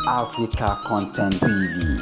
Africa Content TV.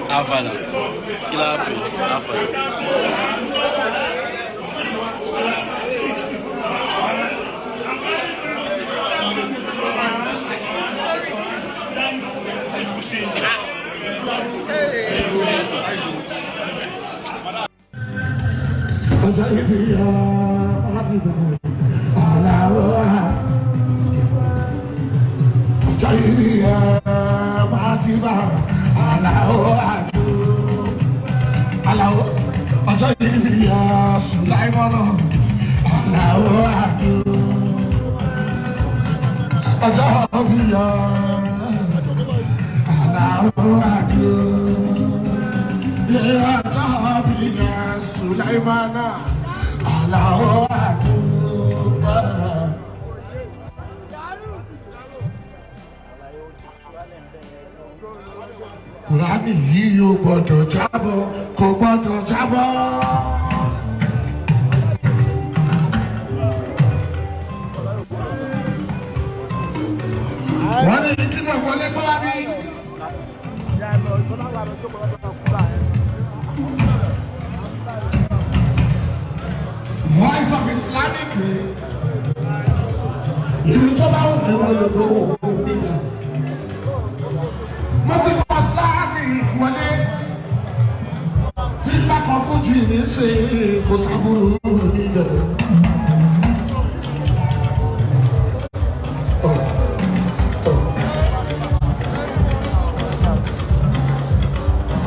Afana. Kí la pè? Afana. Ọjọ́ ibi ọ̀la ọ̀la ọjọ́ ibi ọ̀la aláwọ̀ àdó aláwọ̀ ọjọ́ ibi ọ̀sùnláìmọ́nà aláwọ̀ àdó ọjọ́ ibi aláwọ̀ àdó ọjọ́ ibi ọ̀sùnláìmọ́nà aláwọ̀ àdó. Kùránì yìí yóò gbọ́dọ̀ jábọ́, kò gbọ́dọ̀ jábọ́. Wọ́n ní kí náà wọlé tó wá bí. Voice of Islamic ìlú tó bá wù mí wọ́n lè gbọ́ òkú nígbà. Mo ti fọ Islamic wọlé tí bákan fújì ní ṣe kò sábúrú níbẹ̀.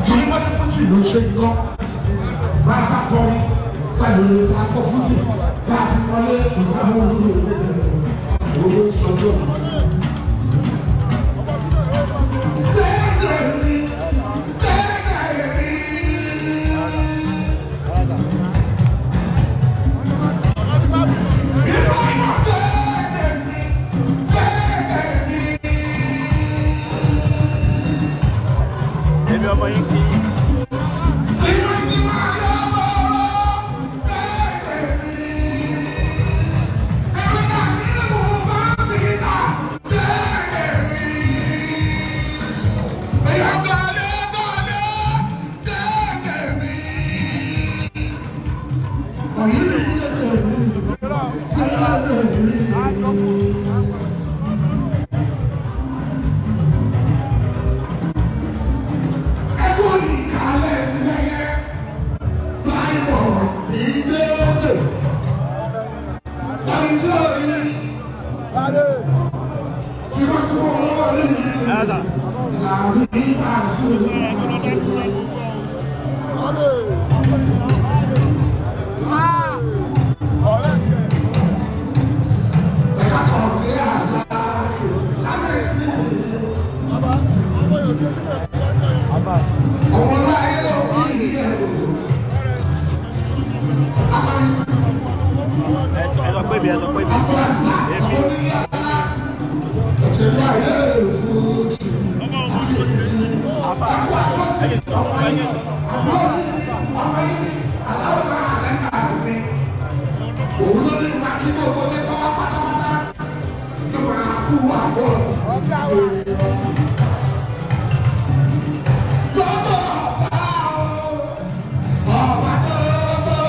Torí wọ́n ní fújì ló ṣe nǹkan bá a bá kọrin tàbí lè ta kọ fújì tá a fi wọlé kò sábúrú níbẹ̀. Owó sọjọ́. Tẹ́lẹ̀ mi, tẹ́lẹ̀ mi. Èmi ọmọ yín kì í. Ẹkún ìkàlẹ̀ sílẹ̀ yẹn, báyìí ìdè òkè. Báyìí tí ó rí, tí wọ́n ti wọ́n lọ́wọ́ rí, làbí bá a sùn. Ẹ̀ka kan kí àṣà lábẹ́ sí. Ọmọ náà ayé ló kí ẹ̀. Ẹ sọ pé mi, ẹ sọ pé mi. Tọ́tọ̀ ọ̀pá o, ọ̀pá tọ́tọ̀.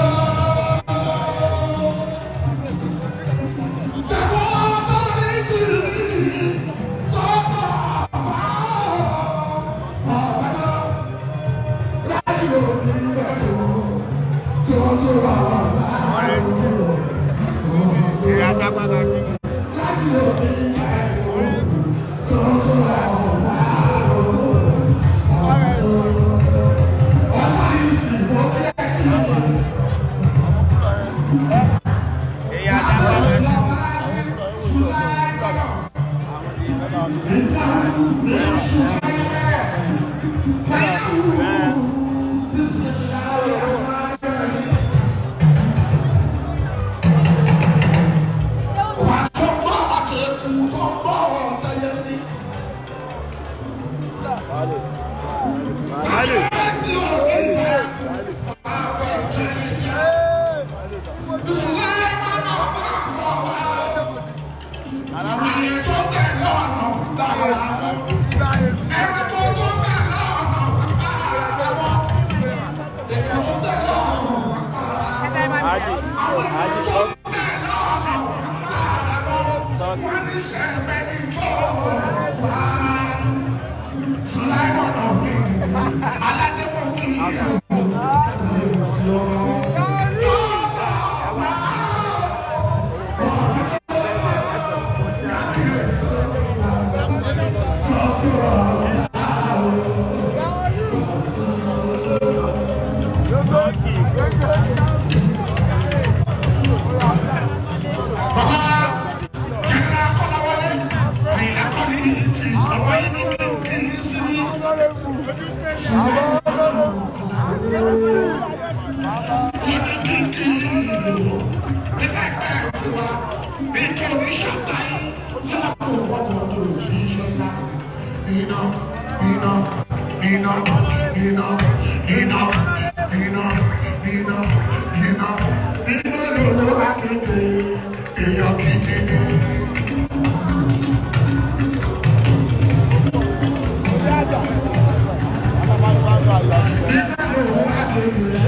Thank you.